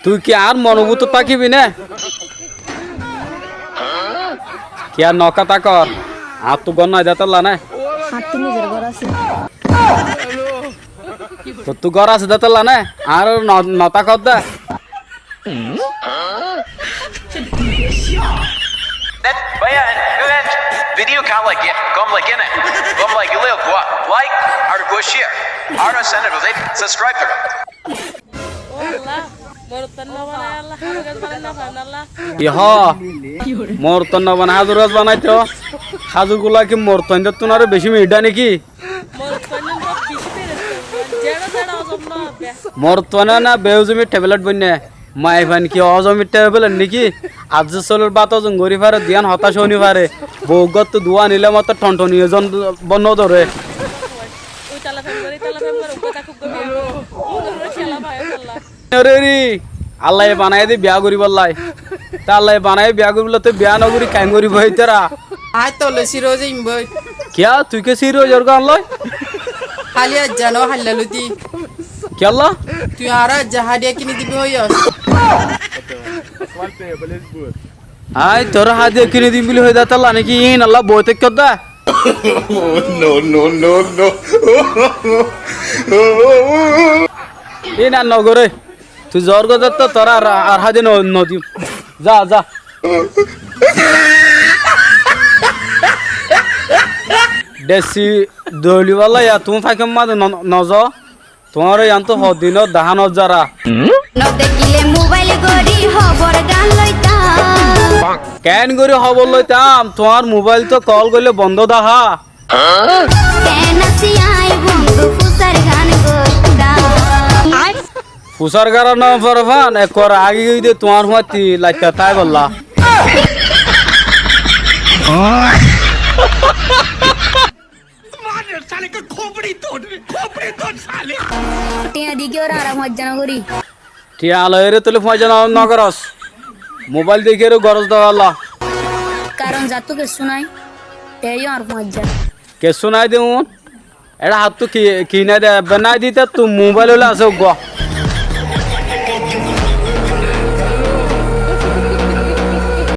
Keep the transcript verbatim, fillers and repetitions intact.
Tui ki añár monobútut tákibi né? Kiyá nokkán tákor? Añáttu gór nái dé tálla né? Añáttu nizor gór asé. Tottú gór asé dé tálla né? Añáre no, notákor dé. Báiya, video kán lage, gom lage né? Gom lagile uggwá like, ar uggwá share, ar channel ot subscribe goró. Ó Allah, morotfuain no banai Allah, házur gas banai no faron Allah. Iyó, morotfuain no banai házur gas banaito. Házur gula ki morotfuain dóttun aró beci miçá né ki? Morotfuain no beci fere, zera zera ozom no be. Morotfuain na beozomir tablet boinné. Maiyafuain ki ozomir tablet né ki? Aijja solor bát ozom gorí fare, diyan hotá cúni fare. Bou gáttu duwa anile mottor ṭonṭoni ozon bónno dóre. Ui tala fem gorí, tala fem gorí, uggwá tákuk gom. Uggwá tákuk gom. Ore ri, Allaye banaiyé dé biyá goríbolla. Te Allaye banaiyé biyá goríbolla, te biyá nogorí kaim goríbo ítara. Aññí tolloi sir ói zaiyum boi. Kiyá, tui kiyá sir ói zargói Allaye? Háli aijja no, háilla lóti. Kiyólla? Tui añáre aijja hádiya kini dibi hoiyós. Aññí toré hádiya kini dim buli hoiyé dé tálla né ki? Íin Allah boi táikko dé. No, no, no, no. Íin ar nogoré. Tui zorgói dé toóu, toré ar, ar hádiya no, no dim. Za, za. Desi doli bála ya, tuñí fáikor mazé no, no zo. Tuáñre yiántu hoddinót dahá no zara. No dekíle mobáil gorí hóbor gán loitám. Keén gorí hóbor loitám? Tuáñr mobáil tó koól goillé bondó dahá. Keén así aññí bondú fusár gán goittám. Fusár gán no forfán, ekkore agi goi de tuáñr fúañti laitta táibolla. Thiañ di kiyóre añára fuañijja no gorí? Thiañ loiyóre tóile fuañijja no, no gorós. Mobáil dekíyore gorós dé bála. Karon zattú kessú nái, te yó añár fuañijja. Kessú nái de un? Eçé hattú ki, ki nái de? Ebbe nái de, ítarattú mobáil óile asé uggúa.